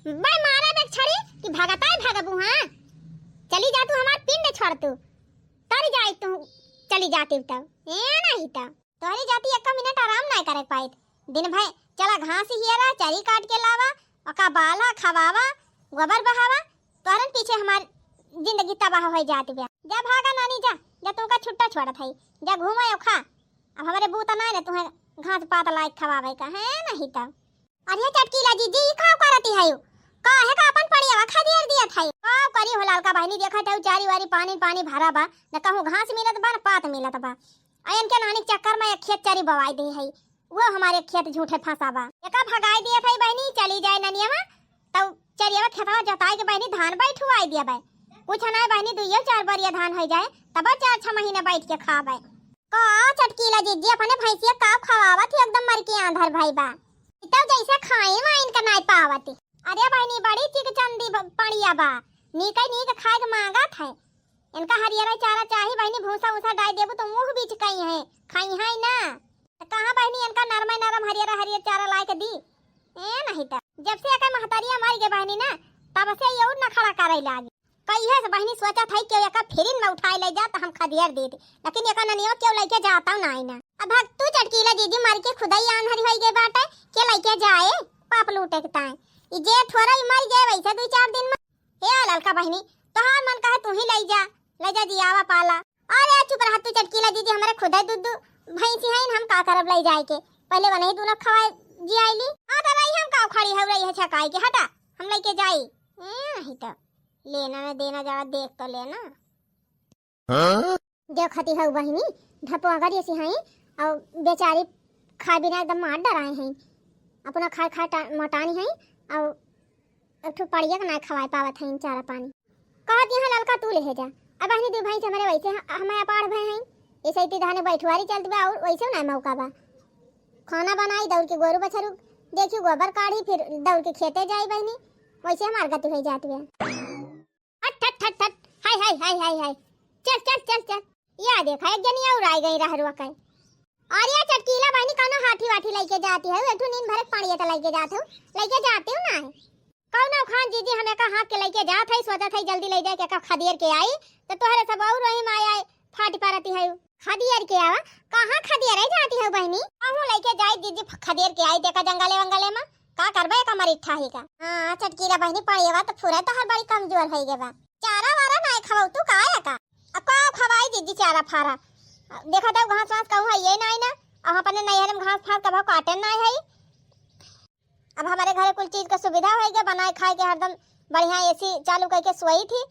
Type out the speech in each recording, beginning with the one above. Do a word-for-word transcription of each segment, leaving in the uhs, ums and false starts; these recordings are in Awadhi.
बे मारे बे छड़ी कि भगताई भगबू, हाँ? चली जा तू, हमार पिंड छोड़ तू। तर जाई तू, चली जाती तब। ए नहीं तब। तोहरी जाती एक मिनट आराम नहीं करे पाइत। दिन भर चला घास हियरा, चरी काट के लावा, ओका बाला, खवावा, गोबर बहावा, तोहरन पीछे हमार जिंदगी तबाह हो जात बा। जा भागा नानी जा, जा तुमका छुट्टा छोड़त है, जा घूमा खा। अब हमारे बूता नहीं रे तुहे घास पात लायक खवावे का है नहीं तब। अरे चटकीला जीजी, ई का करती है? काहे का अपन पड़ियावा खदियर दियत है? का करी हो ललका बहिनी, देखत है चारी वारी पानी पानी भरा बा, न कहूँ घास मिलत बा न पात मिलत बा। आ इनके नानी के चक्कर में एक खेत चरी बवाई दे है, वो हमारे खेत झूठे फंसा बा। एका भगाई दियत है बहिनी, चली जाए ननिया में, तब चरियावा खेतवा जोताई के बहिनी धान बैठुआई दिया बा। कुछ ना बहिनी, दुइयो चार बरिया धान हो जाए, तब चार छह महीना बैठ के खाबे। का चटकीला जीजी अपने भैंसिया का खवावत ही, एकदम मर के आंधर भई बा। ई तब जैसे खाए वाइन का नाई पावत। अरे बहिनी, बड़ी चिक चंदी ब-, पड़िया बा, नीक नीक खाए के मांगत है। इनका हरियरा चारा चाही बहिनी, भूसा उसा डाई देबू तो मुंह बीच कई है, खाई है ना। त कहाँ बहिनी इनका नरमे नरम हरियरा हरियर चारा लाए के दी? ए नहीं त जब से एकर महतरिया मर गए बहिनी ना, तब से ये और नखड़ा करे लागी। कहिए से बहिनी सोचत है कि एका फिरिन में उठाए ले जा त हम खदियर दे दे, लेकिन एका ननिया क्यों लेके जाता ना आई ना। अब भग तू चटकीला जीजी, मर के खुदाई आन्हरी होई गई बाटे, के लेके जाए पाप लूटे के ताए। ई जे थोड़ा ही मर गए वैसे दो चार दिन में। हे ललका बहिनी, तोहार मन कहे तू ही ले जा, ले जा जियावा पाला। अरे चुप रहा तू चटकीला जीजी, हमारे खुदाई दूध दू भैंसी है, हम का करब ले जाए के, पहले वनही दूनो खवाए जियाइली। हाँ तो भाई हम का खड़ी हो रही है छकाई के, हटा हम लेके जाई। ए, नहीं तो लेना न देना जरा देख तो लेना। हाँ? देखती हऊ बहिनी, ढपवा करिए से हैं, और बेचारी खाए बिना एकदम मार डराए हैं। अपना खाए खाए टा-, मोटानी हैं, और एक ठो पड़िया के ना खवाए पावत हैं चारा पानी। कहत यहाँ ललका तू ले जा। अब बहिनी दू भाई से हमारे वैसे ह-, हमें अपाढ़ भय हैं, ऐसे इतनी धाने बैठवारी चलत बा, और वैसे ना मौका बा। खाना बनाई, दौड़ के गोरू बछरू देखी, गोबर काढ़ी, फिर दौड़ के खेते जाई बहिनी, वैसे हमार गति हो जात बा। हट, हट, हट, हट। हाय, हाय, हाय, हाय, हाय। चल, चल, चल, चल। या देखा, एक जनी और आई गई रहरुआ कहीं। अरे चटकीला बहिनी, कौनो हाथी वाथी लेके जाती है, एक ठो नींद भरे पानी तो लेके जात हो, लेके जाती हूँ ना है। कौनो खान जीजी हमें का हाथ के लेके जात है, सोचत है जल्दी ले जाए के का खदियर के आई, तो तोहरे सब और वही में आए, आए फाटी पारती है। खदियर के आवा, कहाँ खदियर है जाती हो बहिनी? कहूँ लेके जाए जीजी, खदियर के आई, देखा जंगले वंगले में, का करबे का मरी ठाही का। हाँ, चटकीला बहिनी, पड़ियावा तो फुरे तोहर बड़ी कमजोर है गे बा। चारा वारा नाय खवाऊ तू का है का? अब का खवाई जीजी चारा फारा? देखा तो घास वास कहूँ है ये नाय ना, अब अपने नैहर में घास फास कभो काटे नाय है। अब हमारे घरे कुल चीज का सुविधा होई गया, बनाए खाए के हरदम बढ़िया एसी चालू करके सोई थी।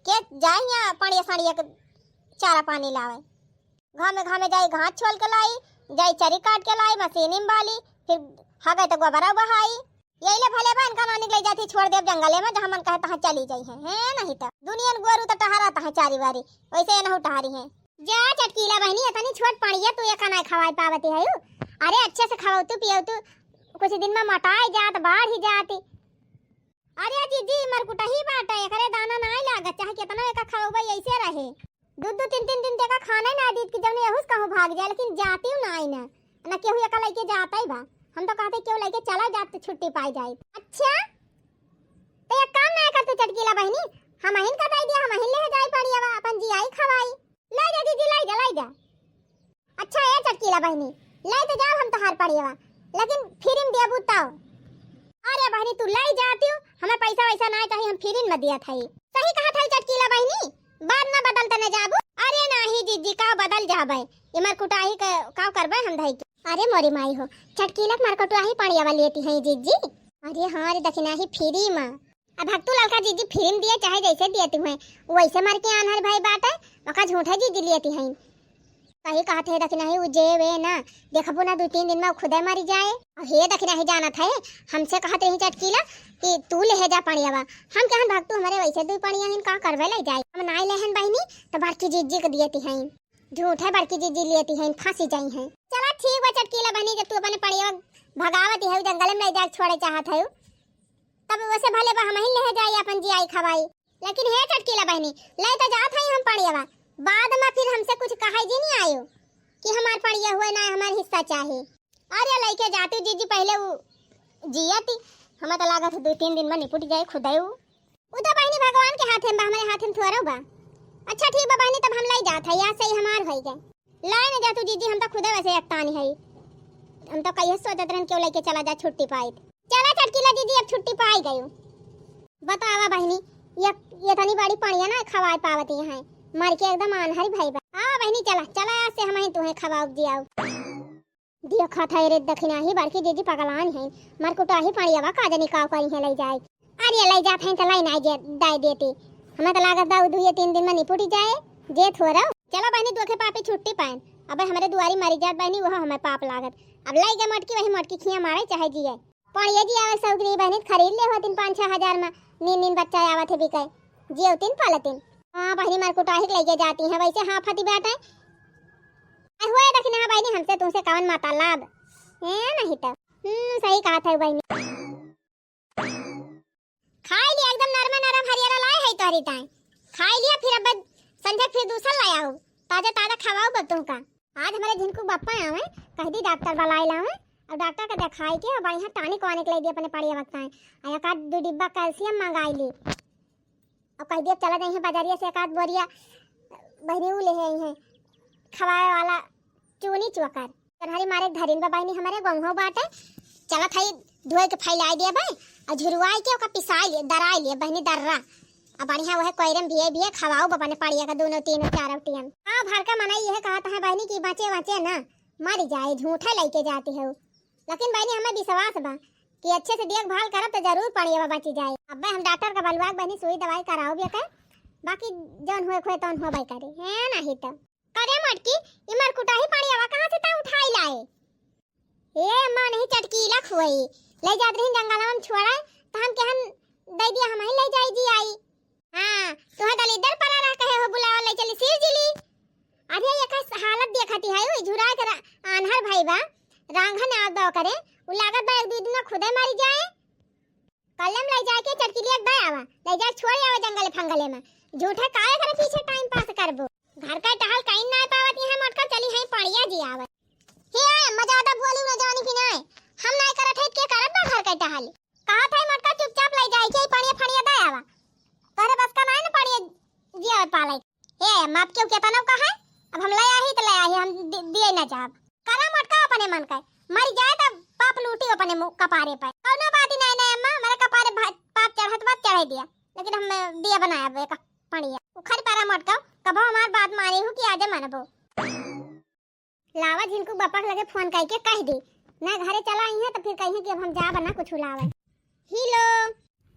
के जाए यहाँ पाड़िया साड़िया के चारा पानी लावे, घामे घामे जाई घास छोल के लाई, जाई चरी काट के लाई, मशीनी में बाली, फिर हगे तो गोबरा बहाई। यही ले भले बा इनका नानी के ले जाती छोड़ देब जंगले में, जहाँ मन कहे तहाँ चली जाई है, है नहीं तो दुनियन गोरू तो टहरा तहाँ चारी बारी, वैसे ये नहु टहरी है। जा चटकीला बहिनी, इतनी छोट पड़िया तू एका नाय खवाई पावती है। अरे अच्छे से खवाऊ तू, पियऊ तू, कुछ दिन में मोटाई जात, बाढ़ी जाती। अरे जीजी, मरकुटही बाटे, एकरे दाना नाय लागत, चाहे केतना एका खवबे, ऐसे रहे। दू दू तीन तीन दिन तेका खाना ना दीत कि जौन एहुस कहूँ भाग जाए, लेकिन जाती ना आई ना, ना केहू एका लेके जाता ही बा। हम तो कहते केहू लेके चला जात तो छुट्टी पाई जाई। अच्छा, तो एक काम ना कर तू चटकीला बहिनी, हम अहिन का दे दिया, हम अहिन ले जाई पड़ियावा, अपन जियाई खवाई। ले जा जीजी, ले जा, ले जा। अच्छा ए चटकीला बहिनी, ले तो जाओ हम तोहार पड़ियावा, लेकिन फिरिम देबू तब। अरे बहिनी तू ले जाती हो, हमें पैसा वैसा ना चाहिए, हम फिरिम में दिया था। सही कहा था चटकीला बहिनी, बात ना बदल तने जाबू। अरे नाही जीजी, का बदल जाबे, इमर कुटाही का, का करबे हम धई के। अरे मोरी माई हो, चटकीला के मरकुटाही पड़ियावा लेती है जीजी। अरे हाँ रे दखिनाही फिरिम। अब भक्तू ललका जीजी फिरिम दिए चाहे जैसे दिए तुम्हें, वैसे मर के आन्हर भई बाटे, ओका झूठे जीजी लेती हैं। सही कहत है दखिनाही, उ जे वे ना, देखबू ना दू तीन दिन में उ खुदे मरी जाए। अब हे दखिनाही जानत है, हमसे कहत रही चटकीला कि तू ले जा पड़ियावा। हम कहन भक्तू हमारे वैसे दू पड़िया हिन का करबे ले जाए। हम नाई लेहन बहिनी तो बड़की जीजी के दिए तिहाइन। झूठे बड़की जीजी लिए तिहाइन, फांसी जाई हैं। चला ठीक बा चटकीला बहिनी, जब तू अपने पड़ियावा भगावत है जंगल में ले जाके छोड़े चाहत है, तब वैसे भले बा हम ही ले जाई अपन जियाई खवाई। लेकिन हे चटकीला बहिनी, ले तो जात हई हम पड़ियावा, बाद में फिर हमसे कुछ कहाई जी नहीं आयो कि हमार पड़िया हुए ना हमार हिस्सा चाहे। अरे लेके जाती जीजी, पहले वो जियती, हमें तो लागत है दुइ तीन दिन में निपुट जाए खुदे उ। उ तो बहिनी भगवान के हाथे में बा, हमरे हाथे में थोड़ो बा। अच्छा ठीक बा बहिनी, तब हम लई जात है, याद से ही हमार होई गए। लाई न जा तू जीजी, हम तो खुदे वैसे एकतानी है। हम तो कहिए सोचत रहन केहू लइके चला जा छुट्टी पाई। चला चटकीला जीजी, अब छुट्टी पाई गयो। बतावा बहिनी, ये, ये तनी बड़ी पड़िया ना खवाए पावती हैं, मर के एकदम आन्हरी भई बा। आवा बहिनी, चला, चला, आज से हमहीं तुहें खवाउब जियाउब। देखत है रे दखिनाही बड़की दीदी पगलान है, मरकुटाही पड़ियावा का जनी काव करी है लई जाए। अरे लई जात हैं तो लई नाई जे, दाई देती। हमें तो लागत बा उ दुइये तीन दिन में निपुटी जाए, जे थोड़ा। चला बहिनी, दुखे पापी छुट्टी पाएन। अबे हमरे दुआरी मरी जात बहिनी, वह हमें पाप लागत। अब लई गए मटकी, वही मटकी खिया मारे चाहे जिए। पड़िया जी आवे सौगरी बहिनी, खरीद ले होतिन पाँच छह हजार में, नीन नीन बच्चा आवत है बिकाए, जियौतिन पालतिन। हाँ बहिनी, मरकुटाही के लइके जाती हैं, वैसे हाँफती बाटे। अरे हुए दखिना बहिनी, हमसे तुमसे कवन मतलब? हैं नहीं तो। हम्म, सही कहत है बहिनी। खाई लिया, एकदम नरम नरम हरियरा लाए है तोहरी ताई। खाई लिया, फिर अब संझा फिर दूसर लाया हो, ताजा ताजा खवाउब तुमका। आज हमरे झिनकू बप्पा आवे, कह दी डॉक्टर बलाए लावे, और डॉक्टर के देखाई के और बढ़िया टॉनिक वानिक ले दी अपने पड़िया वक्ताएं, और एक आध दो डिब्बा कैल्शियम मंगाई ली। अब कह दिया चला जाइए बाजारिया से एक आध बोरिया बहिनी उ ले आई हैं खवाए वाला चूनी चोकर। तनहरी मारे धरिन बा बहिनी, हमरे गोंघो बाटे। चलत हई धोए के फैलाए दिया भाई, और झुरवाई के ओका पिसाई लिए, दराई लिए बहिनी दर्रा। अब बढ़िया वह कोयरम भिए भिए खवाउब अपने पड़िया का दोनों तीनों चारों टियन। हाँ, भर का मनई यह कहत है बहिनी कि बचे बचे ना, मर जाए, झूठा लइके जाती है। लेकिन बहिनी, हमें विश्वास बा कि अच्छे से देखभाल करब तो जरूर पड़िया बची जाए। अब्बे हम डॉक्टर का बलवा के बहिनी सुई दवाई कराउब एके, बाकी जौन हुए खोए तौन होबे करे, है नहीं तो। करे मटकी, ई मरकुटाही पड़ियावा कहाँ से ता उठाई लाए? ए अम्मा, नहीं चटकीला खुआई, ले जात रही जंगलवा में छोड़ा, तो हम केहन दे दिया, हम ही ले जाई जी आई। हाँ, तुहे दलिद्दर परा रह कहे हो, बुलावा ले चली सिर जिली। अरे एकर हालत देखती है, ओए झुरा के रा-, आन्हर भाई बा, रांघा ना दो करे, उ लागत बा एक दो दिन में खुदे मरी जाए। कल्लम ले जाके चटकिलिया के दे आवा, ले जाके छोड़ आवा जंगले फंगले में। झूठे काहे करे पीछे टाइम पास करबो। घर का टहल कहीं ना पावत यहाँ मटका चली है पड़िया जी आवे। हे अम्मा ज्यादा बोली न जानी कि नहीं, हम नहीं करत है के करत बा घर का टहल। कहा था मटका चुपचाप ले जाए के पड़िया फड़िया दे आवा। तोहरे बस का नहीं ना पड़िया जी आवे पाले। ए, माप क्यों कहता ना कहा? अब हम ले आही तो ले आही, हम दि-, दिए ना जाब। करा मटका अपने मन का, मर जाए तब पाप लूटी अपने मुँह कपारे पे। कौनो बात ही नहीं, नहीं अम्मा, हमारे कपारे भा-, पाप चढ़त बात चढ़े दिया, लेकिन हम दिया बनाया बे का पड़िया। उखड़ पारा मटका, कबो हमार बात माने हो कि आजे मानबो। लावा झिनकू बपक लगे फोन करके कह दी, ना घरे चला आई है तो फिर कहीं कि अब हम जाब ना कुछ लावे। हेलो।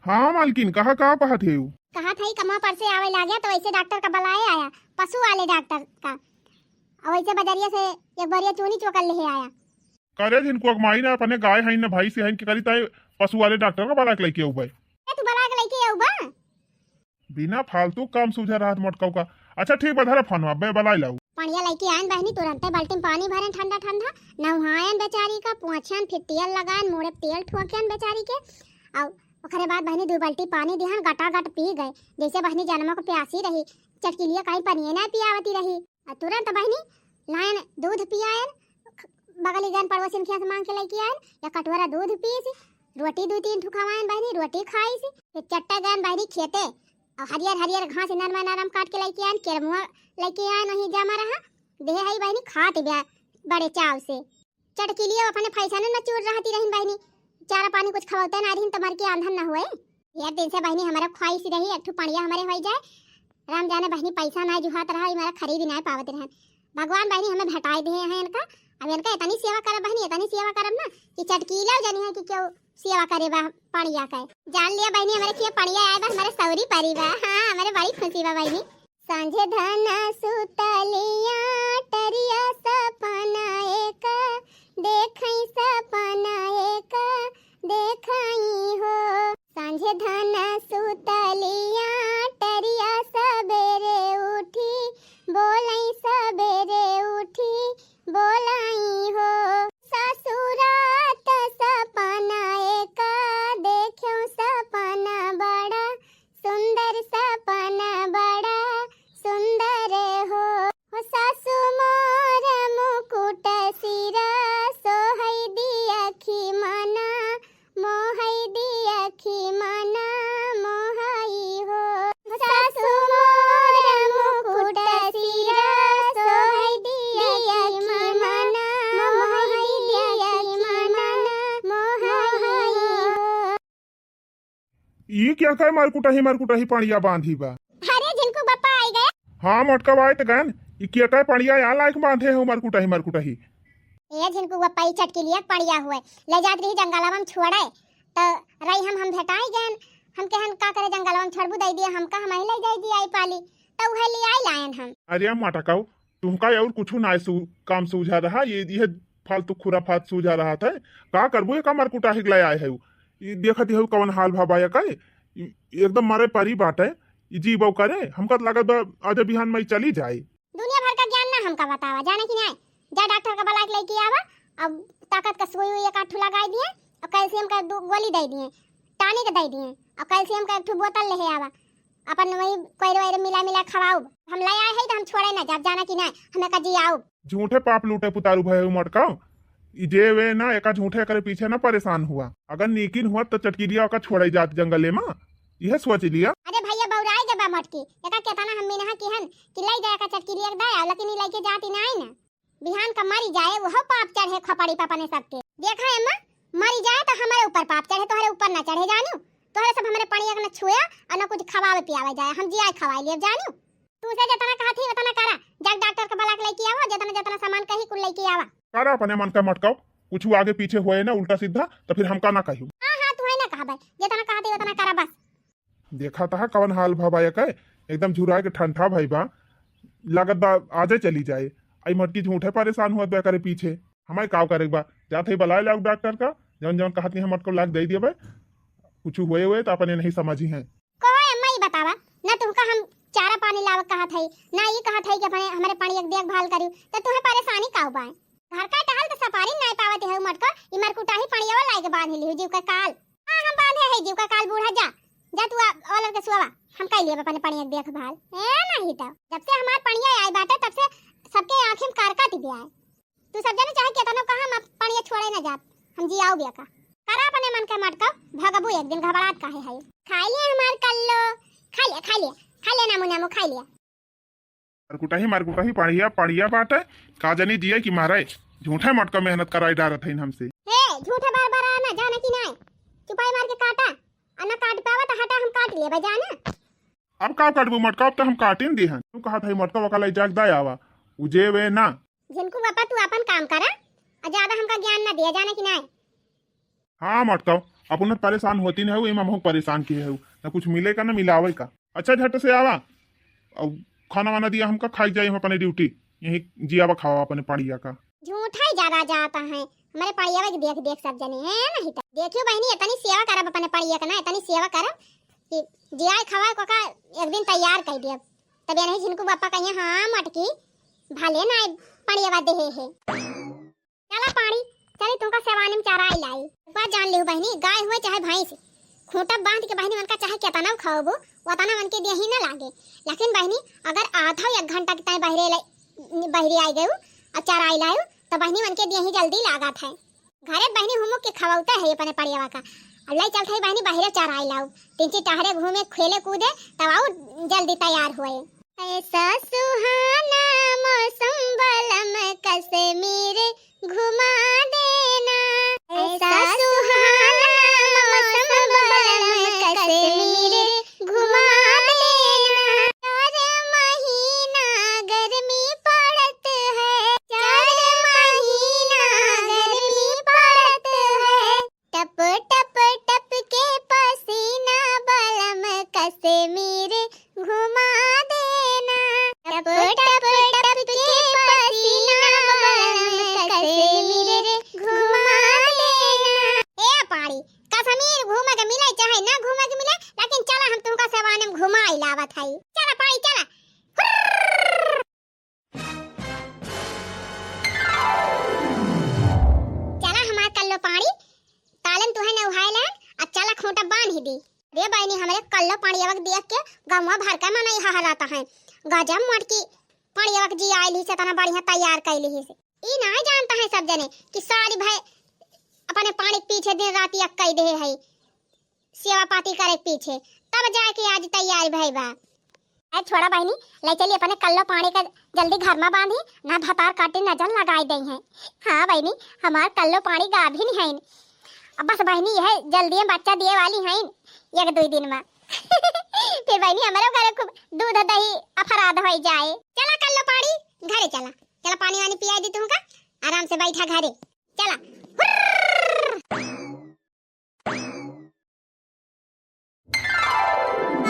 हाँ मालकिन, कहा का कहत है? कहा था ही कमा पर से आवे लागे तो वैसे डॉक्टर का बुलाए आया, पशु वाले डॉक्टर का, और वैसे बजरिया से एक बढ़िया चूनी चोकर ले आया। करे जिनको अगमाई ना अपने गाय हईन ना भैंस हईन के करी ताई पशु वाले डॉक्टर का बुला के लेके आऊ भाई। ए, तू बुला के लेके आऊ बा? बिना फालतू काम सूझा रहत मोटकऊ का। अच्छा ठीक बा, धरा फोन अब्बे बुलाई लाऊ। पनिया लेके आयन बहिनी, तुरंते बाल्टी में पानी भरन ठंडा ठंडा, नहायन बेचारी का, पोंछन, फिर तेल लगायन, मुड़े तेल ठोकन बेचारी के। और ओकरे बाद बहिनी दो बाल्टी पानी दिहन, गटागट पी गए, जैसे बहिनी जन्मों को प्यासी रही, चटकिलिया कहीं पनिये ना पियावती रही। और तुरंत बहिनी लायन दूध पियायन, बगली गयन पड़ोसिन के यहाँ से मांग के लेके आयन, या कटोरा दूध पीस, रोटी दो तीन ठो खवायन बहिनी, रोटी खाइस, फिर चट्टे गयन बहिनी खेते, और हरियर हरियर घास नरम नरम काट के लेके आयन, केरमुआ लेके आयन, वहीं जमा रहा, देहे हई बहिनी खात ब्या बड़े चाव से। चटकिलियो अपने फैसनन में चूर रहती रहिन बहिनी, चारा पानी कुछ खवौते ना रहिन तो मर के आंधन ना हुए। एक दिन से बहिनी हमारा ख्वाहिश रही, एक ठो पनिया हमारे होई जाए। राम जाने बहिनी पैसा ना जुहात रहा, हमारा खरीद ना पावत रहन। भगवान बहिनी हमें भेटाई दिए हैं इनका। अब इनका इतनी सेवा करब बहिनी, इतनी सेवा करब ना कि चटकीला जनी है कि क्यों सेवा करे बा पनिया के। जान लिया बहिनी, हमारे किया पनिया आए बा, हमारे सौरी परी बा। हाँ, हमारे बड़ी खुशी बा बहिनी। सांझे धना सुतलिया टरिया सपना एक देखई, सपना एक देखई हो। सांझे धना सुतलिया टरिया सबेरे उठी बोलई, सबेरे उठी बोलई हो। ससुरात सपना एक देख्यो, सपना बड़ा सुंदर, सपना बड़ा सुंदर हो। हो सासु मोर मुकुट सिरा सोहई दी अखी मना मोहई दी ई केकई मरकुटही मरकुटही पड़िया बांधी बा? अरे झिनकू बप्पा आई गए। हाँ मोटका बाई त गन, ई केकई पड़िया या लायक बांधे हो मरकुटही मरकुटही? ए झिनकू बप्पा ई चटकिलिया पड़िया हुए, ले जात रही जंगलवा में छोड़े, त रही हम, हम भेटाई गए, हम कहन का करे जंगलवा में छोड़बू दई दिए हमका, हम ही ले जाई दिए आई पाली, त उहे ले आई लायन हम। अरे मोटका, तुहका और कुछ ना सू-, काम सूझा रहा, ये, ये फालतू खुराफात सूझा रहा था। का करबू, एका मरकुटाही के लाए आए है। ई देखत है कवन हाल भा बा एका, ई एकदम मरे परी बाटे। ई जी बऊ करे, हमका त लागत बा आज बिहान में ई चली जाए। दुनिया भर का ज्ञान ना हमका बतावा, जाने कि नहीं? जा डॉक्टर का बुला के लेके आवा, अब ताकत का सुई उई एक आध ठो लगाई दिए और कैल्शियम का दो गोली दे दिए, टॉनिक दे दिए और कैल्शियम का एक ठो बोतल ले आवा। अपन वही कोयरे वोयरे मिला मिला खवाउब। हम ले आए है त हम छोड़े ना जाब, जाना कि ना, हम एका जियाउब। झूठे पाप लूटे पुतारू भये मोटका। ई जे वे ना एका झूठे एकरे पीछे ना परेशान हुआ। अगर नीकिन हुआ त चटकिलिया ओका छोड़े जात जंगले में। इहे सोच लिया। अरे भैया बौराई के बा मोटकी, एका केतना हम मिनहा किहन कि ले जाए का चटकिलिया के दया, लेकिन ई लेके जाती ना आई ना। बिहान का मरी जाए, वह पाप चढ़े खपड़ी पे अपने सबके। देखा अम्मा, मरी जाए तो हमारे ऊपर पाप चढ़े, तोहरे ऊपर ना चढ़े, जानियो। तोहरे सब हमारे पड़िया के ना छुए और ना कुछ खवावे पियावे जाए, हम जियाए खवाए लिए, जानियो। तू से जितना कहत ही उतना करा, जाके डॉक्टर के बुला के लेके आवा, जितना जितना सामान कही कुल लेके आवा। करा अपने मन का मटकाओ, कुछ आगे पीछे हुए ना उल्टा सीधा, तो फिर हमका ना कहियो। हाँ, हाँ, तू है ना कहबे, जितना कहत ही उतना करा बस। देखा तहा कवन हाल भा बा एके, एकदम झुराए के ठंडा भई बा, लागत बा आजे चली जाए। आई मटकी झूठे परेशान हुआ बा करे पीछे, हमारे काव करे के बा, जात है बुलाए लाओ डॉक्टर का, जौन जौन कहत नहीं हम मटको लाग दे दिए बा, कुछ हुए हुए तो अपने नहीं समझी हैं। कहो अम्मा, ई बतावा, ना तुमका हम चारा पानी लावे कहत हई, ना ई कहत हई कि अपने हमरे पड़िया के देखभाल करियो, तो तुहे परेशानी काव बा? घर का टहल तो सपारी नाय पावत है मटको, ई मरकुटाही पड़ियावा लाइके बांध लियो जीव का काल। हाँ, हम बांधे है जीव का काल बूढ़ा, जा, जा तू आ, ओलर के सुआवा, हम कई लेब अपने पड़िया के देखभाल। ए नहीं तो, जब से हमार पड़िया आए बाटे तब से सबके आँखें में कारका टिबिया है। तू सब जने चाहे केतनो कहा, हम अब पड़िया छोड़े न जाब, हम जियाउब एका। करा अपने मन के मटका, भगबू एक दिन घबरात काहे है। खाई लिया हमार कल्लो, खाई लिया, खाई लिया, खाई लिया नामू नामू, खाई लिया। मरकुटही, मरकुटही, पड़िया, पड़िया बाटे, का जनी जिए कि मारे, झूठे मटका मेहनत कराई डारत हईन हमसे। हे, झूठे बार बार आना, जाना कि नाय? चुपाई मार के काटा, आ ना काट पावा तो हटा, हम काट लेबे, जाना। अब का काटबू मटका, अब तो हम काटिन दिहन। तू कहत हई मटका वका ले जाके दे आवा, उ जे वे ना। झिनकू बापा, तू आपन काम करा, आ ज्यादा हमका ज्ञान ना दिया, जाना कि नाय? हाँ मटकाओ, अपन परेशान होती नहीं हूँ, एमा हमहू परेशान किहे हूँ, ना कुछ मिले का ना मिलावे का। अच्छा झट से आवा, और खाना वाना दिया हमका, खाई जाई हम अपने ड्यूटी, यही जियावा खावा अपने पड़िया का। झूठा ही ज्यादा जाता है, हमारे पड़िया के देख देख सब जने हैं नहीं तो। देखियो बहनी, इतनी सेवा करब अपने पड़िया का ना, इतनी सेवा करब कि जियाए खवाए को का एक दिन तैयार कर दियब, तब ये नहीं झिनकू बापा कहिए हाँ मटकी भले ना पड़िया देहे है। चला पाड़ी, चली तुमका सेवानी में चराई लाई। एक बात जान लिहु बहिनी, गाय हुए चाहे भैंस, खूंटा बांध के बहिनी उनका चाहे केतना खवाबू, वतना उनके देही न लागे। लेकिन बहिनी, अगर आधा एक घंटा के ताई बहरे ले, बहरे आई गयू और चराई लायू, तो बहिनी उनके देही जल्दी लागत है। घरे बहिनी हुमुक के खवाउते है अपने पड़ियावा का। अब लाई चलत है बहिनी बहरे चराई लाऊ, तीन चार टहरे घूमे खेले कूदे, तब आऊ जल्दी तैयार हुए। ऐसा सुहाना मौसम बलम कश्मीर घुमा देना। ऐसा सुहाना मौसम बलम कश्मीर घुमा देना। चार महीना गर्मी पड़त है, चार महीना गर्मी पड़त है। टप टप टप के पसीना बलम कश्मीर घुमा देना। टप टप टप के पसीना बलम कश्मीर घुमा देना। ए पाड़ी, कश्मीर घूमे के मिले चाहे ना घूमे के मिले, लेकिन चला हम तुमका सेवाने में घुमाई लावत हई। चला पाड़ी, चला। चला हमार कल्लो पाड़ी, तालन तुहे नउहाए लेन, अब चला खूंटा बांध ही दी। रे बहिनी, हमरे कल्लो पाड़ियावा के देख के गौवा भर के मनई हहराता है। गजब मोटकी पाड़ियावा के जी आइल ही से, इतना बढ़िया तैयार कैली ही से। ई नाय जानता है सब जने कि साड़ी भाई अपने पाड़ी के पीछे दिन रात यक कई दे है। सेवा पाती करे के पीछे, तब जाके आज तैयार भई बा। अरे छोड़ा बहिनी, ले चली अपने कल्लो पाड़े का जल्दी घर में बांधी, ना भतार काटी नजर लगाई दई हैं। हाँ बहिनी, हमार कल्लो पाड़ी गाभिन हईन। अब बस बहिनी, यह जल्दी में बच्चा दिए वाली हईन। एक दुइ दिन मा। फिर बहिनी, हमरे घरे खूब दूध दही अफराध होइ जाए। चला कल्लो पाड़ी, घरे चला। चला पानी वानी पियाइ दी तुमका, आराम से बैठा घरे। चला। हुर्र।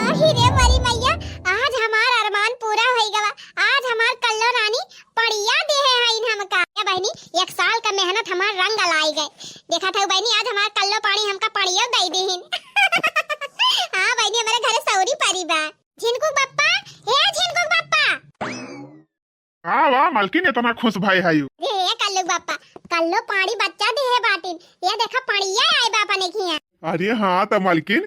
आही रे मोरी मैया, आज हमार अरमान पूरा होइ गवा। आज हमार कल्लो रानी पड़िया देहे हईन हमका। ए बहिनी, एक साल का मेहनत हमार रंग लाई गए। देखत हउ बहिनी, आज हमार कल्लो पाड़ी हमका पड़ियो दइ दिहिन। हाँ बहिनी, हमरे घरे सौरी परी बा। झिनकू बप्पा, हे झिनकू बप्पा। का बा मलकिन, एतना खुस भए हयू? रे कल्लू बप्पा, कल्लो पाड़ी बच्चा देहे बाटिन। ए देखा, पड़िया आए बा अपने खिया। अरे हाँ त मलकिन,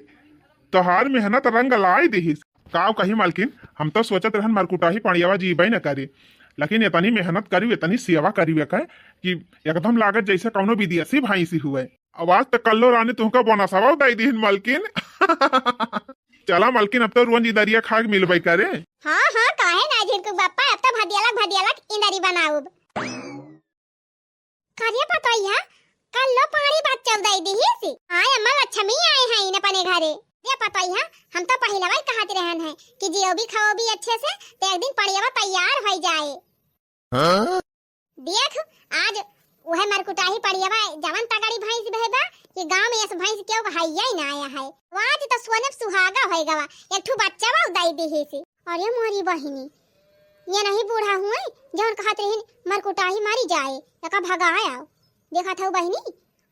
तोहार मेहनत रंग लाई दिहिस। का कही मलकिन, हम तउ सोचत रहन मरकुटाही पड़ियावा जीबे न करे, लेकिन एतनी मेहनत करिउ, एतनी सेवा करिउ एकर कि एकदम लागत जइसे कउनो विदेशी भइँसी हुए। अब आज त कल्लो रानी तुहका बोनसवा दइ दिहिन मलकिन। चला मलकिन, अब तउ रोज इदरिया खाए के मिलबे करे। हाँ, हाँ, काहे ना झिनकू बप्पा, अब तउ भदियालक, भदियालक इदरी बनाउब। का रे पतोहिया, कल्लो पाड़ी बच्चा दइ दिहिस। हाँ अम्मा, लक्ष्मी आए हईन अपने घरे। रे पतोहिया, हम तउ पहिलवा ही कहत रहन है कि जियोबी खवोबी अच्छे से, त एक दिन पड़ियावा तैयार होइ जाए। हाँ? देख, आज उहे मरकुटाही पड़ियावा जवन तगड़ी भइँस भए बा कि गाँव में अस भइँस केहू हइये ही ना आया है। आज त सोने पे सुहागा होइ गवा, एक ठू बच्चवा दइ दिहिस। अरे मोरी बहिनी, ये नहीं बूढ़ा हुए जवन कहत रहिन मरकुटाही मरी जाए, एका भगाए आओ। देखत हउ बहिनी,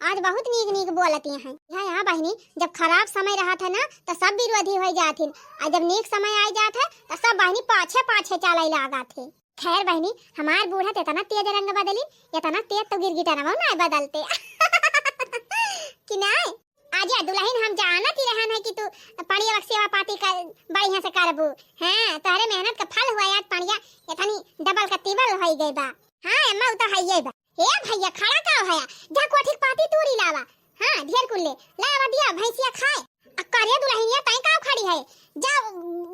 आज बहुत नीक नीक बोलत हैं। हाँ, हाँ बहिनी, जब खराब समय रहत है ना, त सब विरोधी होइ जात हिन, आ जब नीक समय आइ जात है, त सब बहिनी पाछे पाछे चलइ लागत है। खैर बहिनी, हमार बूढ़ा त एतना तेज रंग बदली, एतना तेज तउ गिरगिटनवा नाहीं बदलते। कि नाहीं? आजा दुलहिन, हम जानत ही रहन है कि तू पड़िया के सेवा पाती कर, बढ़िया से करबू। हाँ, तोहरे मेहनत का फल हुआ, आज पड़िया एतनी डबल का तिबल होइ गइ बा। हाँ अम्मा, उ तउ हइये बा। हे भइया, खड़ा का होया? जा कोठी के पाती तूरी लावा। हाँ, ढेर कुल्ले। लावा दिया, भइँसिया खाए। आ करे दुलहिनिया, तइँ का खड़ी है? जा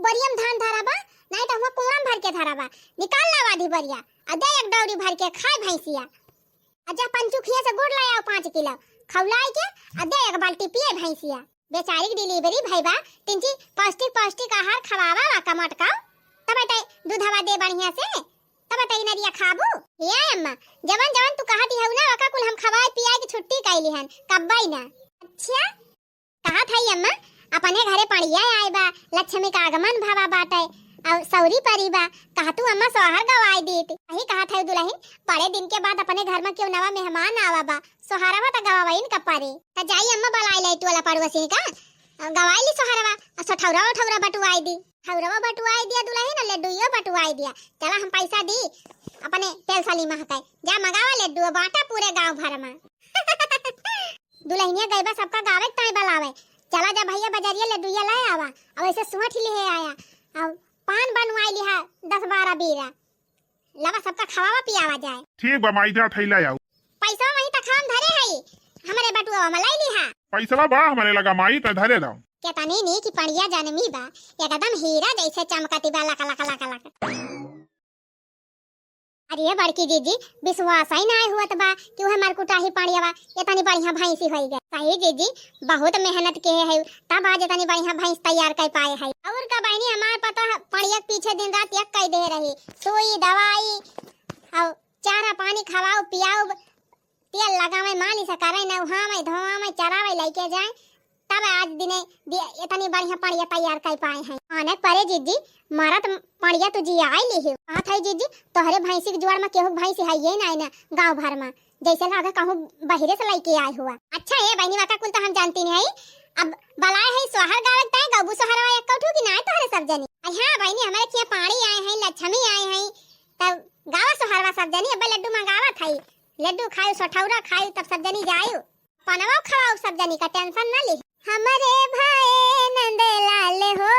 बोरिया में धान धराबा, नाहीं त हुआँ कूड़ा में भर के धराबा। निकाल लावा आधी बोरिया, आ दे एक दौरी भर के खाए भइँसिया। आ जा पंचुखिया से गुड़ लाया पाँच किलो, खौलाइ के, आ दे एक बाल्टी पिए भइँसिया। बेचारी के delivery भई बा, तिनची पौष्टिक, पौष्टिक आहार खवावा वा कमट का, तब तइ दूधवा दे बढ़िया से, तब तइ इदरिया खाबू। हे अम्मा, जवन जवन तू कहत हउ ना, ओका कुल हम खवाए पियाए के छुट्टी कइली हन, कब्बइ ना। अच्छा, कहत हई अम्मा, अपने घरे पड़िया आए बा, लक्ष्मी का आगमन भवा बाटे, अउ सौरी परी बा, कहतू अम्मा सोहर गवाए दीत। वही कहत हई दुलहिन, बड़े दिन के बाद अपने घर में केहू नवा मेहमान आवा बा, सोहरवा त गवावइन का परे। त जाई अम्मा, बलाइ लाई टोला पड़ोसी का, गवाइ ली सोहरवा, आ सोठौरा ओठौरा बटुआइ दी। हौरवा बटुआइ दिया दुलहिन, आ लड्डुइयो बटुआइ दिया। चला हम पैसा दी, अपने तेल सलीमा हकै। जा मगावा लड्डू, बाँटा पूरे गाँव भर में। दुलहिनिया गइबा सबका गावे के ताईं बलावे। चला जा भइया बजरिया लड्डुइया लै आवा, अउ ऐसे सोंठ लिहे आया, अउ पान बनवाइ लिहा दस बारह बीरा। लावा सबका खवावा पियावा जाए। ठीक बा माई, जा थैला आऊ। पैसा वहीं तक हम धरे हई, हमरे बटुआ में लै लिहा। पैसवा बा हमरे लगा माई, त धरे रहो। केतनी नीक पड़िया जनमी बा, एकदम हीरा जैसे चमकती बा, लक लक लक लक। अरे बड़की जीजी, विश्वास ही नाय हुअत बा कि उहे मरकुटाही पड़ियवा एतनी बढ़िया भैंसी होई गए। सही जीजी, बहुत मेहनत के है, तब आज एतनी बढ़िया भैंस तैयार कर पाए है। और का बहिनी, हमार पता है, पड़िया के पीछे दिन रात एक कई दे रही, सुई, दवाई, और चारा पानी खवाओ, पियाओ, तेल लगावे, मालिश करे, नहावे, धोआवे, चरावे, लेके जाए, तब आज दिने दि-, इतनी बढ़िया पड़िया तैयार कर पाए हैं। अनेक परे जीजी, मरत पड़िया तू जियाई लिही। बात है जीजी, तोहरे भैंसी के जोड़ में केहू के भैंसी है ये नाय ना गाँव भर में, जैसे लागे कहूँ बहिरे से लेके आए हुआ। अच्छा ए बहिनी, वाका कुल तो हम जानती नहीं है। अब बलाए है सोहर गावे ताई, गौबू सोहरवा एक कौठू की नाय तोहरे सब जनी। अरे हाँ बहिनी, हमारे किया पाड़ी आए हैं, लक्ष्मी आए हैं, तब गावा सोहरवा सब जनी। अब लड्डू मंगावा थाई, लड्डू खायु, सोठौरा खायु, तब सब जनी जायु। पनवा खवाओ सब जनी का, tension न ली। हमरे भाई नंद लाल हो,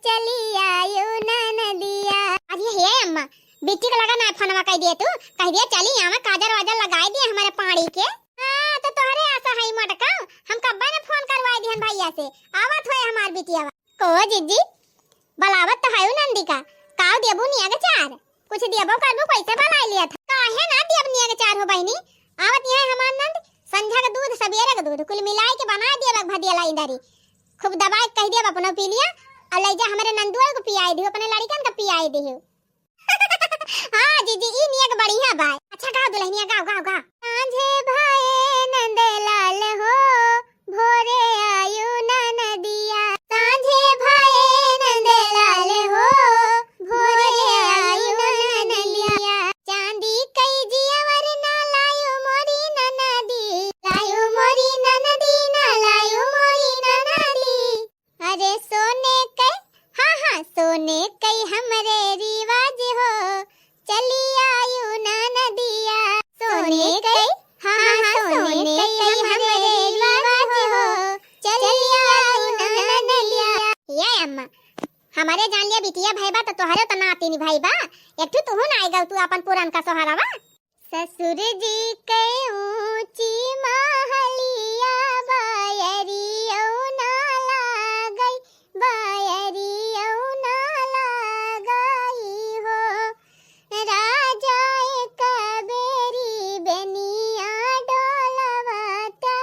चली आयु ननदिया। अरे हे अम्मा, बिट्टी के लगा ना फोनवा कह दिए तू, कह दिए चली आवे, काजर वाजर लगाई दिए हमारे पाड़ी के। हाँ, तो तोहरे आशा है मटका, हम कब्बे ने फोन करवाई दिहन भैया से, आवत होए हमार बिटिया। को जीजी, बलावत तो हयू नंदी का, काव देबू नियग चार? कुछ देबो करबू, कैसे बलाए लिया था? काहे ना देब नियग चार हो बहिनी, आवत यहाँ हमार नंद, संझा के दूध, सबेरे के दूध, कुल मिलाए के बनाए देब एक भदिया लाई दरी। खूब दबाए के कहि दिया, अपनो पी लिया, अउर लइ जा हमरे नंदुआ को पियाइ दियो, अपने लड़िकन का पियाइ दियो। हाँ जीजी, ई नियत बढ़िया बाय। अच्छा गाओ दुलहिनिया, गाओ, गाओ, गाओ। साँझे भए नंदलाल हो, भोरे आयु ननदिया। साँझे भए नंदलाल हो, भोरे आयु ननदिया। चांदी कई जियावर ना लायु मोरी ननदी, लायु मोरी ननदी, ना लायु मोरी ननदी। अरे सोने कई, हाँ, हाँ, सोने कई हमरे रिवाज हो, चली आयु ननदिया। सोने कई, हाँ, हाँ, सोने कई हमरे रिवाज हो, चली आयु ननदिया। ये अम्मा, हमरे जान लिया बिटिया भइबा त तोहरे त नातिन भइबा, एक ठो तुहू ना आइगा तू अपन पुरनका सोहरवा। ससुर जी के ऊँची महलिया, बयरियौ ना लागई, बयरियौ ना लागई हो। राजा एक बेरी बेनिया डोलवता,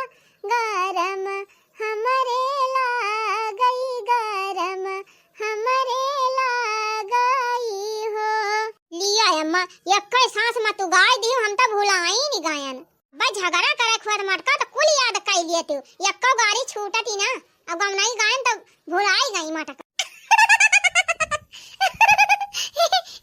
गरम हमरे लागई, गरम हमरे लागई हो। लिया अम्मा, एक्कै सांस मा तू गाय दियो, हम त भुलाई नी गायन। बस झगड़ा करे खुआर मटका त कुल याद कइ लिए तू। एक्को गारी छूटत ही ना, अब गवनाई गायन त भुलाई गई मटका।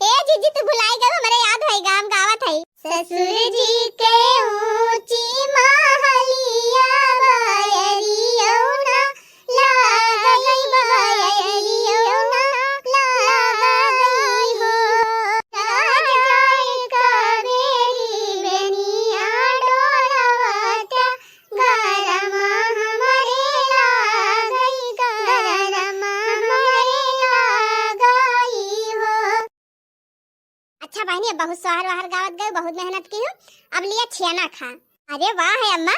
ए जीजी, तू भुलाई गई, हमरे याद है, गाम गावत है। ससुर जी के ऊँची महलिया, बयरियौ ना लागई, बयरियौ ना लागई हो। राजा एक बेरी बेनिया डोलवता, गरम हमरे लागई, गरम हमरे लागई हो। अच्छा बहिनी, अब बहुत सोहर वाहर गावत गयो, बहुत मेहनत किहो, अब लिया छेना खा। अरे वाह है अम्मा,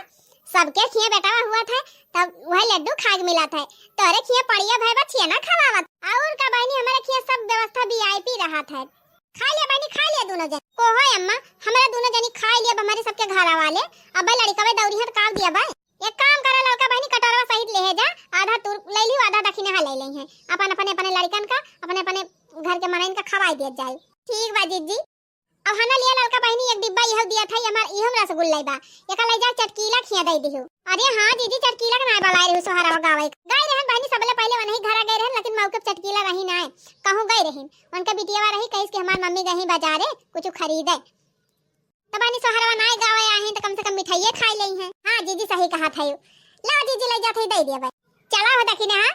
सबके खिया बेटवा हुआ था, तब वह लड्डू खाए के मिला था, तोरे खिया पड़िया भइबा छेना खवावत। अउर का बहिनी, हमरे खिया सब व्यवस्था वीआईपी रहा था। खा लिया बहिनी, खा लिया दोनों जन। को है अम्मा, हमरा दोनों जनी खा लिया, अब हमरे सबके घर वाले, अब लड़िकवे दौरी है त का दिया बा? एक काम करा ललका बहिनी, कटोरवा सहित लेहे जा, आधा तू ले लियो, आधा दखिनहा ले लेइहैं। अपन, अपने, अपने लड़िकन का, अपने, अपने घर के मनइन का खवाई दिया जाए। ठीक बा जीजी। अब हना लिया ललका बहिनी, एक डिब्बा इहो दिया था, हमार इहो में रसगुल्ला बा, एका ले जा चटकीला खिया दे दिहो। अरे हाँ जीजी, चटकीला के नाय बलाए रहू सोहरवा गावे। गए रहन बहिनी, सबले पहिले वनही घरा गए रहन, लेकिन मौके पे चटकीला रही नाय, कहूँ गए रही, उनका बिटियावा रही, कहिस कि हमार मम्मी गई बाजारे कुछ खरीदे। त बहिनी सोहरवा नाय गावे आही त कम से कम मिठाइये खाई लेइहैं। हाँ जीजी सही कहा था। लो जीजी ले जात है दे दिया भाई। चला हो दखिनहा,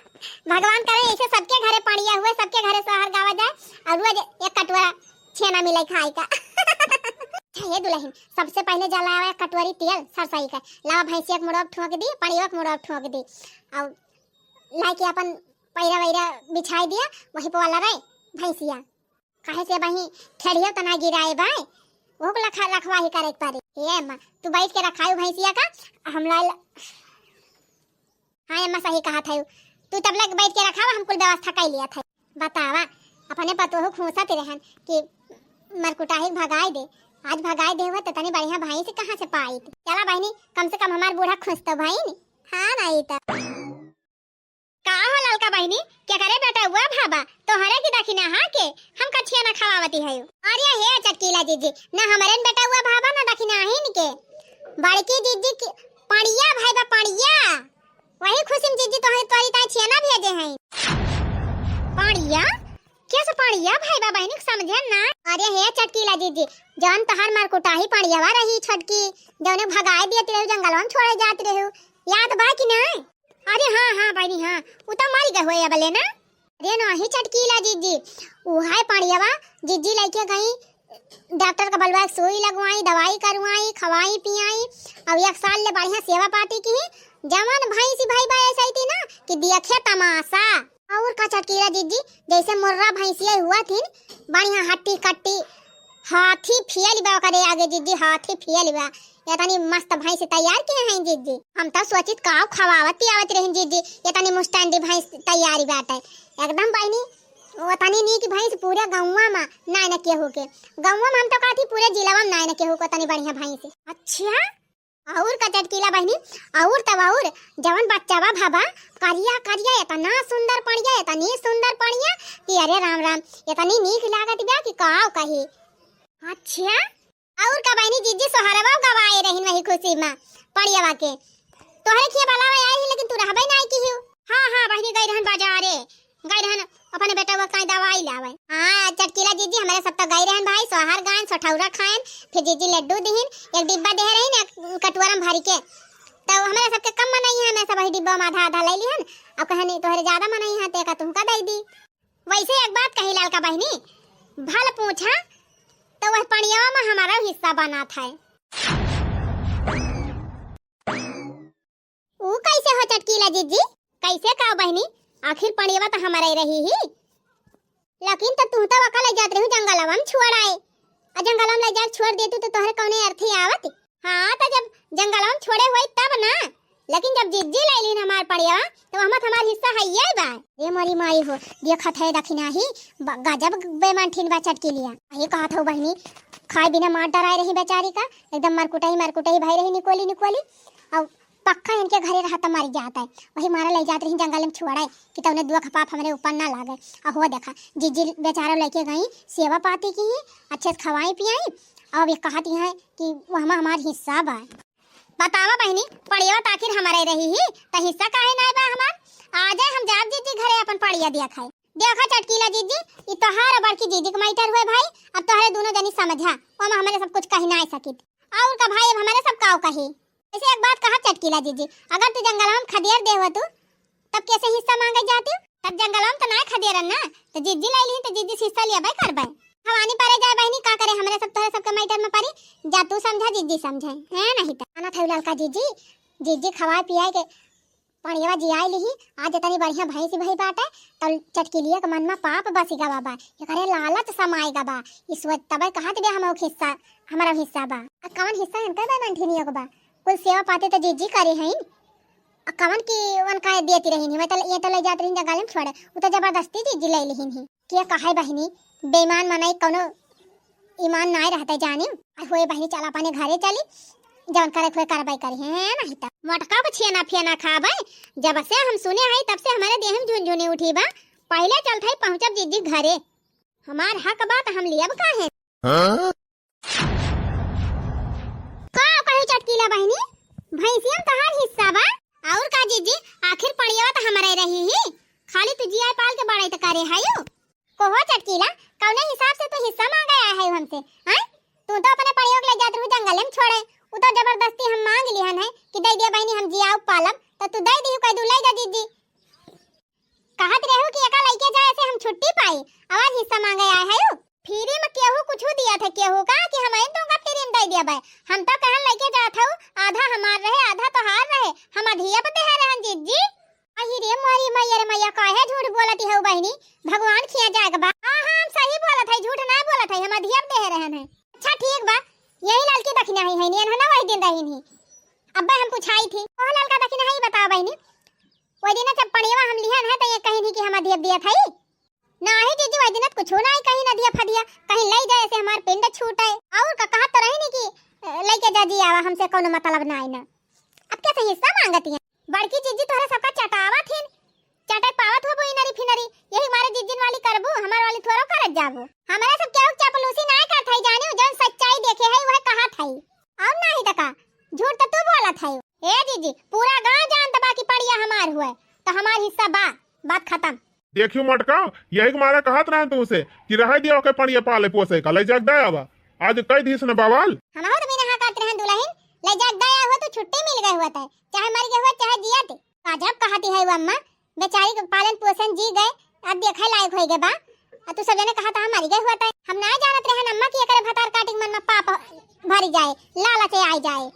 भगवान करे ऐसे सबके घरे पड़िया हुए, सबके घरे सोहर गावा जाए अउर रोज एक कटोरा छेना मिले खाए का। अच्छा ये दुलहिन, सबसे पहिले जा लावा एक कटोरी तेल सरसई का, लावा भैंसिया के मुड़वा पे ठोक दी, पड़िया के मुड़वा पे ठोक दी अउर लाइके अपन पैरा वैरा बिछाई दिया, वही पे वाला रहे भैंसिया। काहे से बही ठेढ़िया तना गिराए बाय, ओहू के लखा-, लखवाही करे के पड़ी। ए अम्मा, तू बैठ के रखायु भैंसिया का, हम लाइल। हाँ अम्मा, सही कहा था, तू तब लग बैठ के रखावा, हम कुल व्यवस्था कर लिया था। बतावा, अपने पतोहू खूंसत रहन कि मरकुटाही भगाई दे, आज भगाई दे हुआ तो तनी बढ़िया भैंस कहाँ से पाई थी। चला बहिनी, कम से कम हमार बूढ़ा खुश तो भई नी। हाँ नाई तो। का हो ललका बहिनी, केकरे बेटउआ भाबा, तोहरे की दखिनहा के, हमका छेना खवावती हयू। अरे हे चटकीला जीजी, ना हमरे न बेटउआ भाबा ना दखिनहिन के। बड़की जीजी की पड़िया भाई बा पड़िया, वही खुशी में जीजी तोहरे तोरी ताई छेना भेजे हैं। पड़िया? कैसे पड़िया भाई बा बहिनी समझे ना? अरे हे चटकीला जीजी, जौन तोहार मरकुटाही पड़ियावा रही छोटकी, जौने भगाए दियत रहू, जंगलवा में छोड़े जात रहू, याद बा कि ना? अरे हाँ, हाँ, बहिनी, हाँ, उ त मरि गए होए अबले ना। अरे नाही चटकीला जीजी, उहाए पड़ियावा जीजी लइके गई, डॉक्टर का बलवा सुई लगवाई, दवाई करवाई, खवाई पियाई, अब एक साल ले बढ़िया सेवा पाती की। जवन भैंसी भाई बा ऐसे ही थी ना कि देखे तमाशा। अउर का चटकीला जीजी, जैसे मुर्रा भैंसिया हुआ थी, बढ़िया हट्टी कट्टी, हाथी फेल बा ओकरे आगे जीजी, हाथी फेल बा। इतनी मस्त भैंस तैयार किए हैं जीजी। हम तो सोचित का खवावत पियावत रही जीजी, इतनी मुस्टैंडी भैंस तैयारी बाटे। एकदम बहिनी, उतनी नीक भैंस पूरे गौवा में नाय न केहू के। गौवा में हम तो कहती पूरे जिलवा में नाय न केहू के उतनी बढ़िया भैंस। अच्छा? और का चटकीला बहिनी, और तब और जवन बच्चा बा भवा, करिया करिया, इतना सुंदर पड़िया, इतनी सुंदर पड़िया कि अरे राम राम, इतनी नीक लागत बा कि काव कही। अच्छा, और का बहिनी, जीजी सोहरवा गवाए रहिन वही खुशी में पड़ियावा के। तोहरे खिया बुलावे आई ही, लेकिन तू रहबे नाई की हियो। हाँ, हाँ बहिनी, गई रहन बाजारे, गई रहन अपने बेटा वो काई दवाई लावे। हाँ, चटकीला जीजी, हमरे सब तो गई रहन भाई, सोहर गायन, सोठौरा खायन, फिर जीजी लड्डू दिहिन, एक डिब्बा दे रहिन, एक कटोरा में भर के। तो हमरे सबके कम मनई है, हमरे सब वही डिब्बा में आधा आधा ले लिहन, और कहनी तोहरे ज्यादा मनई है, तो एका तुमका दे दी। वैसे एक बात कही ललका बहिनी, भल पूछा तो वह पड़ियावा में हमारा हिस्सा बनात है। ऊ कैसे हो चटकीला जीजी? कैसे का बहिनी? आखिर पड़ियावा तो हमारा ही रही ही। लेकिन तो तू तो वका ले जात रहू जंगलवा में छोड़ आए, और जंगलवा में ले जाके छोड़ देतू तो तोहरे कौने अर्थी आवत? हाँ, तो जब जंगलवा में छोड़े होई तब ना, लेकिन जब जीजी ले लीन हमार पड़ियावा, तो हमार, हमार हिस्सा है ये बा। ए मोरी माई हो, देखत है दखिनाही, ब-, गजब बेमन ठिन बा चटकीलिया। ये कहत हो बहिनी, खाए बिना मार डराए रही बेचारी का, एकदम मरकुटही मरकुटही भई रही निकोली निकोली। और पक्का इनके घरे रहत त मर जात है। वही मारा ले जात रही जंगल में छोड़ाए कि तौने दुख पाप हमरे ऊपर ना लागे। और हो देखा, जीजी बेचारा लेके गई, सेवा पाती की, अच्छे से खवाई पियाई। अब ये कहत है कि वो हमा-, हमार हिस्सा बा। बतावा बहिनी, पड़ियावा त आखिर हमारे रही ही, त हिस्सा काहे नाय बा हमार? आ जाए हम जाब जीजी घरे अपन पड़िया दिया खाए। देखा चटकीला जीजी, ई तोहार और बड़की जीजी के मैटर हुए भाई, अब तोहरे दोनों जनी समझा, ओमा हमरे सब कुछ कही नाय सकित। और का भाई, अब हमरे सब काव कही? ऐसे एक बात कहा चटकीला जीजी, अगर तू जंगलवा में खदेर दे हो तू, तब कैसे हिस्सा मांगे जाती? तब जंगलवा में तो नाय खदेरन ना, तो जीजी लाई ली तो जीजी से हिस्सा लेबे करबे। भवानी परे जाए बहिनी, का करे, हमरे सब तोहरे सबके मैटर में परी, जा तू समझा, जीजी समझे, है नहीं तो। आना था ललका जीजी, जीजी खवाए पियाए के पड़ियावा जियाई लिही, आज इतनी बढ़िया भैंसी भई बाटे, तो चटकीलिया के मन में पाप बसी गवा बा, एकरे लालच समाई गवा बा, ई सोच तबे कहत बे हम हिस्सा, हमारा हिस्सा बा। आ कवन हिस्सा इनका बा मंठिनिया को बा? कुल सेवा पाती तो जीजी करे हैं, आ कवन की उनका देती रही नहीं, मैं तो ये तो ले जात रही जंगल में छोड़े, उ तो जबरदस्ती जीजी ले लिहिन ही। के कहे बहिनी, बेईमान मनई कौनो ईमान नाय रहते जानी। आ होए बहिनी, चल अपने घरे चली, जौन करे खोए करबे करी है, नहीं त। मोटका को छेना फेना खाबे, जब से हम सुने हई तब से हमारे देह में झुनझुनी उठी बा। पहले चलत हई पहुँचब जीजी घरे, हमार हक बा त हम लियब काहे? हाँ? का कही चटकीला बहिनी, भैंसिया में तहार हिस्सा बा? और का जीजी, आखिर पड़ियावा त हमारे रही ही, खाली तू जिया पाल के बड़ाई त करे हायो। कोहो चटकीला, कौने हिसाब से तू हिस्सा मांगे आए है हमसे, हैं? तू तो अपने पड़ियों के ले जात रहू जंगल में छोड़े, उ तो जबरदस्ती हम मांग लिहन है कि दे दिया बहिनी हम जियाऊ पालब, तो तू दे दिहू कह दू ले जा जीजी। कहत रहू कि एका लइके जाए से हम छुट्टी पाई, आवाज हिस्सा मांगे आए है उ। फ्री में केहू कुछ दिया था केहू का कि हम इन तुमका फ्री में दे दिया भाई, हम तो कहन लइके जात हऊ, आधा हमार रहे आधा तोहार रहे, हम अधिया पे देहे रहन जीजी। अहि रे मोरी मैया रे मैया, काहे झूठ बोलत हऊ बहिनी? भगवान खिया जाए के बा। हाँ, हाँ, हम सही बोलत हई, झूठ ना बोलत हई, हम अधिया देहे रहन है। अच्छा ठीक बा, यही ललकी दखिना ही है, नियन है ना, वही दिन रहिन ही। अब्बे हम पूछाई थी, ओह ललका दखिना ही बता बहिनी, वही दिन जब पड़ियावा हम लिहन है तो ये कहीं नहीं कि हम अधिया दिया था ही। नाही जीजी, वही दिन कुछ ना ही कहीं नदिया फदिया, कहीं ले जाए से हमार पिंड छूटे। और का कहत तो रही नहीं कि, अ, लेके जा जी आवा, हमसे कोनो मतलब ना है ना। अब कैसे हिस्सा मांगती हैं? बड़की जीजी तोहरे सबका चटावत हिन, चटे पावत हो बोई नरी फिनरी, यही मारे जीजिन वाली करबू, हमार वाली थोड़ो करत जाबू। हमारे सब केहू के चापलूसी नाय करत हई जानियो, जौन सच्चाई देखे हई वह कहत हई। और नाही त का, झूठ त तू बोलत हई। ए जीजी, पूरा गांव जानत बा कि पड़िया हमार हुए, त हमार हिस्सा बा, बात खत्म। देखियो मटका, यही के मारा कहत रहन तुमसे कि रहे दिया ओके पड़िया पाले पोसे का, ले जाके दे आवा। आज कई दिस न बवाल। हमहू तो बिना हाँ करत रहन दुलहिन, ले जाके दे आवा, तू छुट्टी मिल गए हुआ तय, चाहे मर गए हुआ, चाहे जियत। गजब कहती है वो अम्मा, बेचारी के पालन पोषण जी गए, अब देखे लायक होई गए बा। आ तू सब जने कहत हा मर गए हुआ तय। हम ना जानत रहन अम्मा कि एकरे भतार काटी के मन में पाप भरी जाए, लालच आई जाए।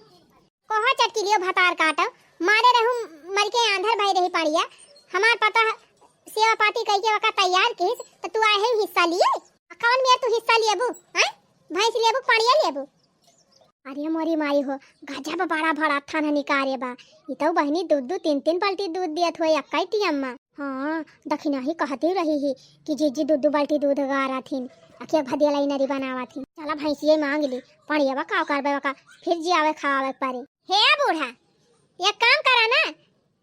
कोहो चटकीलियो भतार काटो, मारे रहू मर के आंधर भई रही पड़िया। हमार पता सेवा पाती कई के वका तैयार किस, त तू आए है हिस्सा लिए। आ कवन मेर तू हिस्सा लेबू, हैं? भैंस लेबू, पड़िया लेबू? अरे मोरी माई हो, गजब बड़ा बड़ा थान निकारे बा। ई तो बहिनी दू दू तीन तीन बाल्टी दूध दियत होए एक्कै टियम मा। हाँ, दखिनाही कहती रही ही कि जीजी दू दू बाल्टी दूध गारत हिन, अखिया भदिया लाई नरी बनावत हिन। चला भैंसिये मांग ली, पड़िया बा का करबे बा का, फिर जियावे खवावे के परी। हे बूढ़ा, एक काम करा ना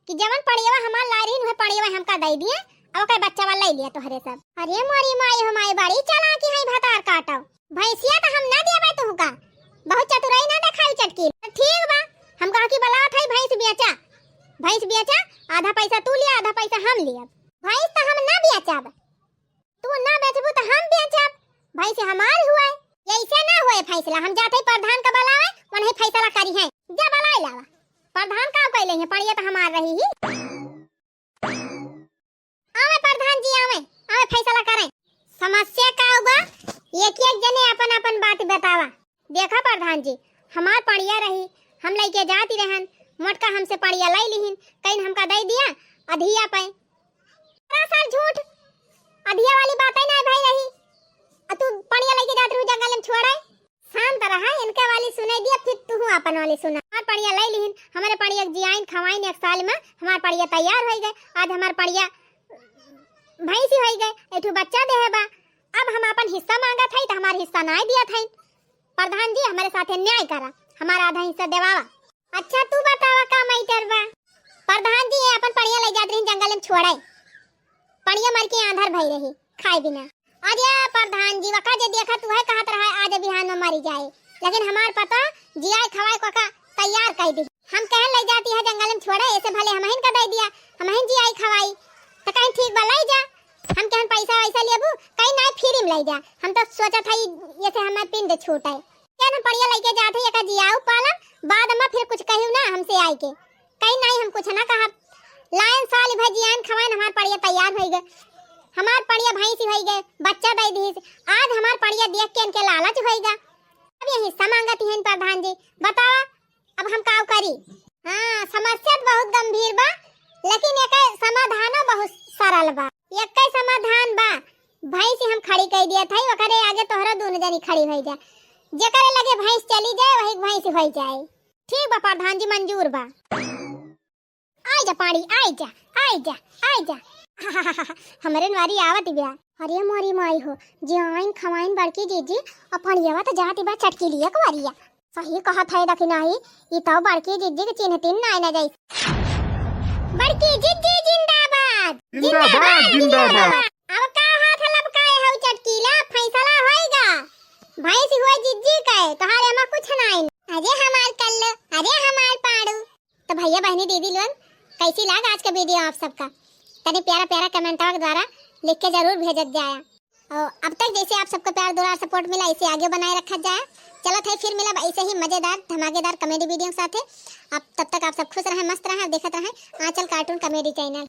कि जवन पड़ियवा हमार लाई रहिन, उहे पड़ियवा हमका दइ दिया, अब ओकर बच्चा वाला ले लिया तोहरे सब। अरे मोरी माई हो माई, बड़ी चालाकी है भतार काटो। भैंसिया तो हम ना देबे तुहका, बहुत चतुराई ना देखाई चटकीला। तो ठीक बा, हम कहा कि बलावत है भैंस बेचा, भैंस बेचा, आधा पैसा तू लिया, आधा पैसा हम लिया। भैंस तो हम ना बेचब, तू ना बेचबू तो हम बेचब, भैंस हमार हुए। ऐसे ना हुए फैसला, हम जाते ही प्रधान का बुलावे, वही फैसला करी है। जा बुलाई लावा, प्रधान का कैले है, पड़िया तो हमार रही ही। आवे प्रधान जी, आवे, आवे फैसला करें। समस्या का हुआ? एक एक जने अपन अपन बात बतावा। देखा प्रधान जी, हमार पड़िया रही, हम लइके जाती रहन, मोटका हमसे पड़िया लइ लिहिन, कहीं हमका दइ दिया अधिया पे। सरासर झूठ, अधिया वाली बात ही ना भई रही। आ तू पड़िया लइके जात रहू जंगल में छोड़े। शांत रहा, इनके वाली सुनाई दिया, फिर तू अपन वाली सुना। हमार पड़िया लइ लिहिन, हमारे पड़िया के जियाइन खवाइन एक साल में हमार पड़िया तैयार होइ गए। आज हमार पड़िया भैंसी होइ गए, एक ठो बच्चा देहे बा। अब हम अपन हिस्सा मांगत हई तो हमार हिस्सा नाय दियत हई। प्रधान जी, हमारे साथे न्याय करा, हमारा आधा हिस्सा देवावा। अच्छा तू बतावा का मैटर बा? प्रधान जी, ये अपन पड़िया लइ जात रही जंगल में छोड़े, पड़िया मर के आंधर भई रही खाए बिना। अरे प्रधान जी, वका जे देखा तू है कहत रहा आज बिहान में मरी जाए, लेकिन हमार पता जियाए खवाए को का तैयार कर दी। हम कहन लइ जाती है जंगल में छोड़े, ऐसे भले हमहिन का दइ दिया, हमहिन जियाई खवाई। तो कहीं ठीक बा, लइ जा। हम कहन पैसा वैसा लेबू, कहीं नाय, फ्री में लइ जा। हम तो सोचत हई, ये से हमार पिंड छूटे। कहन हम पड़िया लइके जात हई, एका जियाऊ पालन, बाद में फिर कुछ कहियो ना हमसे आइके। कहीं नाय, हम कुछ ना कहब। लायन साल भर जियान खवायन, हमार पड़िया तैयार होइ गए, हमार पड़िया भैंसी होइ गए, बच्चा दइ दीस। आज हमार पड़िया देख के इनके लालच होइ गा। अब ये हिस्सा मांगत ही प्रधान जी, बतावा अब हम का करी? हाँ, समस्या तो बहुत गंभीर बा, लेकिन एकर समाधानो बहुत सरल बा। एकर समाधान बा, भैंसी हम खड़ी कर दिया था, ओकरे आगे तोहरा दोनों जनी खड़ी होइ जा। जेकरे लगे भैंस चली जाए, वही भैंस होइ जाए। ठीक बा प्रधान जी, मंजूर बा। आइ जा पाड़ी, आइ जा, आइ जा, आइ जा। हमरे नवारी आवत बिया। अरे मोरी माई हो, जियाइन खवाइन बड़की जिज्जी, अपन येवा तो जात बा चटकीलिया कुआरिया। सही कहत है दखिनाही, ई तो बड़की जिज्जी के चिन्हतिन नाय न जाई। बड़की जिज्जी जिंदाबाद, जिंदाबाद, जिंदाबाद। अब का हाथ लपकाए हौ चटकीला, फैसला होइगा। भैंस हुए जिज्जी के, तोहार एमा कुछ नाय। अरे हमार कल्लू, अरे हमार पाड़ू। तो भैया बहनी दीदी लोग, कैसी लाग आज का वीडियो आप सबका? तनी प्यारा प्यारा कमेंटवा के द्वारा लिख के जरूर भेजत जाया। और अब तक जैसे आप सबको प्यार दुलार सपोर्ट मिला, इसे आगे बनाए रखा जाए। चलत है फिर मिलब ऐसे ही मजेदार धमाकेदार कॉमेडी वीडियो के साथे। आप तब तक आप सब खुश रहें, मस्त रहें और देखत रहें आंचल कार्टून कॉमेडी चैनल।